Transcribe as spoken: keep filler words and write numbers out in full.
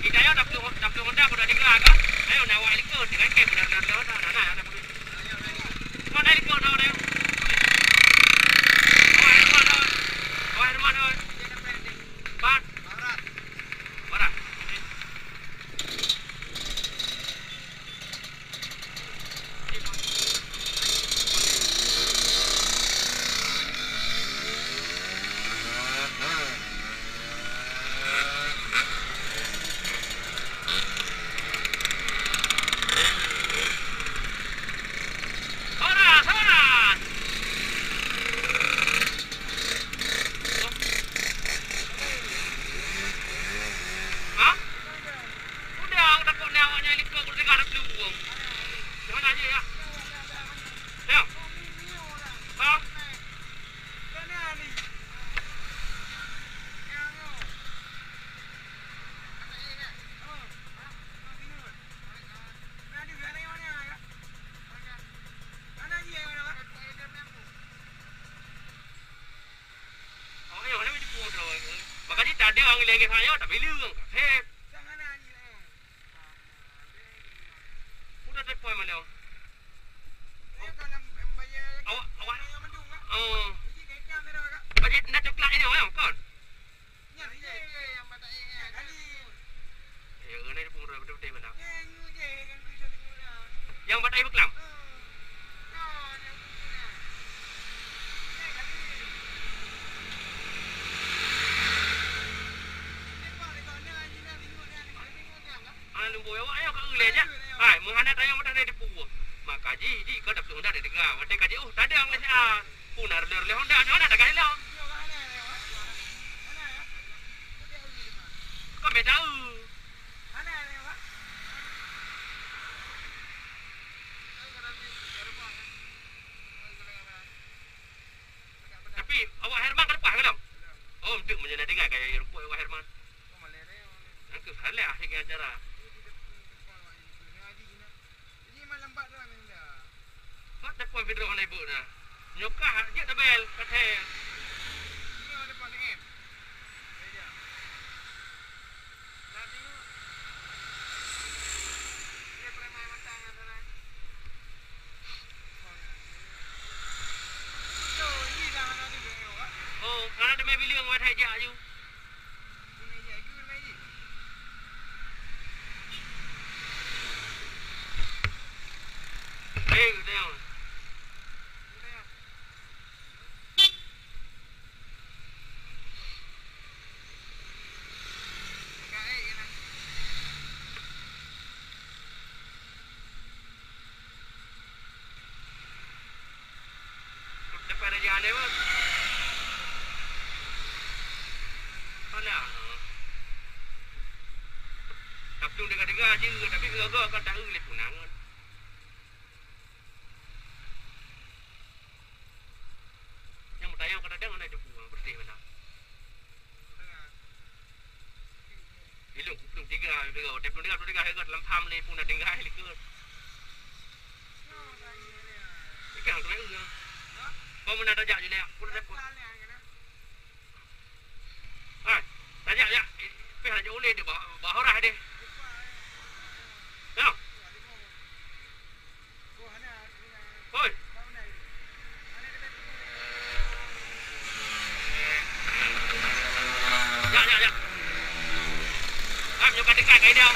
Kita ya tak perlu, tak perlu Honda, pada tiga kan? Ayo, nak awak likot dengan kem, benar-benar Honda. Nah, nah, nah, nah. Mana likot, nah, nah. Awak Herman, nah. Awak Herman, nah. Empat. Barat. Horas, horas! Hah? Udah, aku takut ni awaknya likot, aku dengar ada peluang. Di mana aja ya? Ya. Hah? Oh, ayo, mana dia pun dah. Makanya tak ada orang lagi saya, tak bilang. Heh. Udah telepon mana? Awak, awak. Oh. Bajet nak coklat ni, orang kan? Ya, kena dia pun betul-betul mana? Yang batai beklam? Ah, leumbôi awak nyoe ka ulèe jak. Hai, meuhana tanyong meudah dari dipuwoe. Maka ji, ji ka dapeuet Honda dari teuga. Watèe ka jiôh, tadong lé siat. Puna lé Honda nyoe na tagai lom. Ka meudaeu. Tapi awak Herman ka leupah ka lom? Oh, meuteuk meunyoe na tinggai kaya rumpok awak Herman. Nyan keuh salah lagèe acara. Hot telepon Fidro hana ibu na. Nyoe kah jeuet tabel, ka thèe. Oh, hana teumè bileueng awai thai jak aju. Eh, tengok. Depan raja anda pun. Mana? Tapi dega-dega je, tapi gagah kan tak boleh punangan. Nyang meutayong kadang-kadang hana jeuet pulang, beudeh meunan. Ilong kuplueng tiga, tiga, watèe plueng tiga, plueng tiga, hareuga dalam pham lé pun na tinggai likot. Ikan kena enggak. Kau meunan tajak je lé, aku dah dapat. Hai, tajak, jak. Pih tajak ulèe deh, bah, bah horas deh. Ya. Hoi. Jak, jak, jak. Ah, nyoe ka dekat kai dia.